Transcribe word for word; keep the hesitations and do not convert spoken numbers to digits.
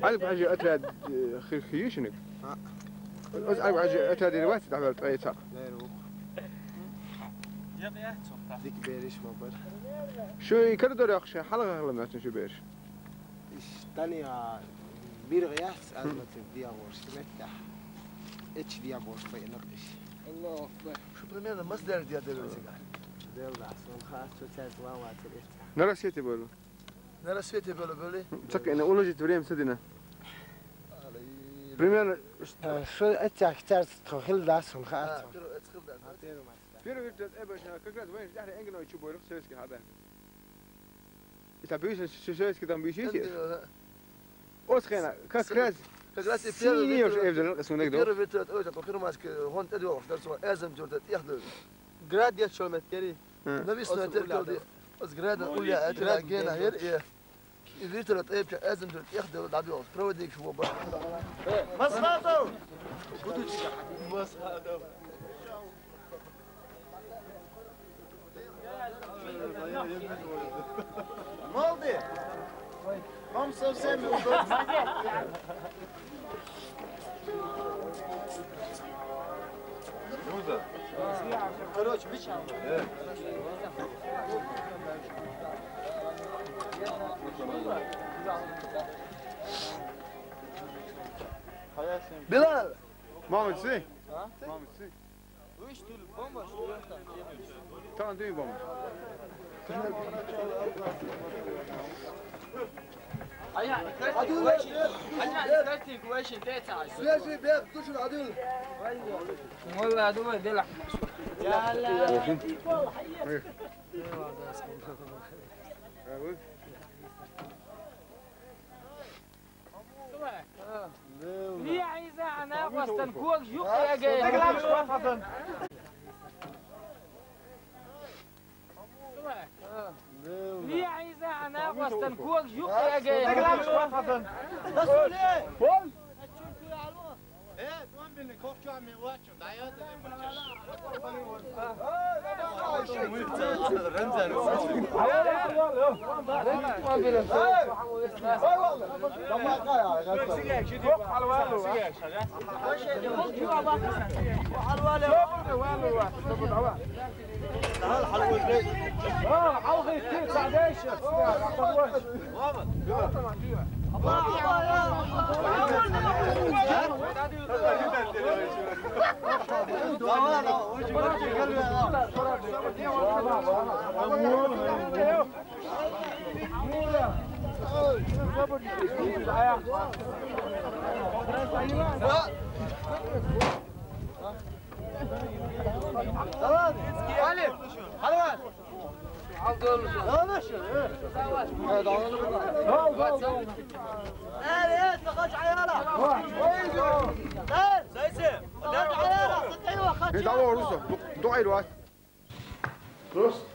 Ӏарб-Хьажий отряд, э, хи-, хи-, йиш йиниг? Оз Ӏарб-Хьажий отрядера вац дӀахьвелла ткъе цхьаъ? Дика бераш ма бар. Шуй карадор йоккхуш, хьалха хила моьттан шун бераш? Иш тани а биргӀа яц, аз ма ца дегӀ ворш меттехь. Эча дегӀ ворш пайнакъ иш. Аллаху акбар. Шу примерно мас дер дегӀ дер везига? Делла, сон хас цо цаьрца ван вацар эццахь. На рассвете было? На рассвете было, были. Цакъина, уложить время ца дина. Примерно. Шу эццахь цаьрца тхо хилла дац, сон хас. А, цо. Первый вертолёт, э, баша, как раз вайн ждали энгиной чу бойрах советский хабар. Итабуйсин советский там бийши. Оцхена, как раз. Как раз и первый вертолёт, и первый вертолёт, ой, такой фирмаски, гон тӀедоьлхуш дар цо, эзам тюрта тӀехдоьлу. Град еш шо меттери. Нависно это калди. Оц града уля, это гена хер, и вертолёт эпча эзам тюрта тӀехдоьлу, дӀадоьлхуш, проводник шо баха. Масхадов! Масхадов! Молодец! Вам со всеми удобно. Короче, вы Билал! Мамочи! А? Мамочи! Вуьш туьлу бомбаш, вуьш там. Там дуьйна бомбаш. Ая, картинка вешин, ая, картинка вешин, те цай. Свежий бег, душин адил. Молла, думаю, дела. Яла. Риъ иза ана вастан ког юкъ яге. Риъ иза ана вастан ког юкъ яге. Prost.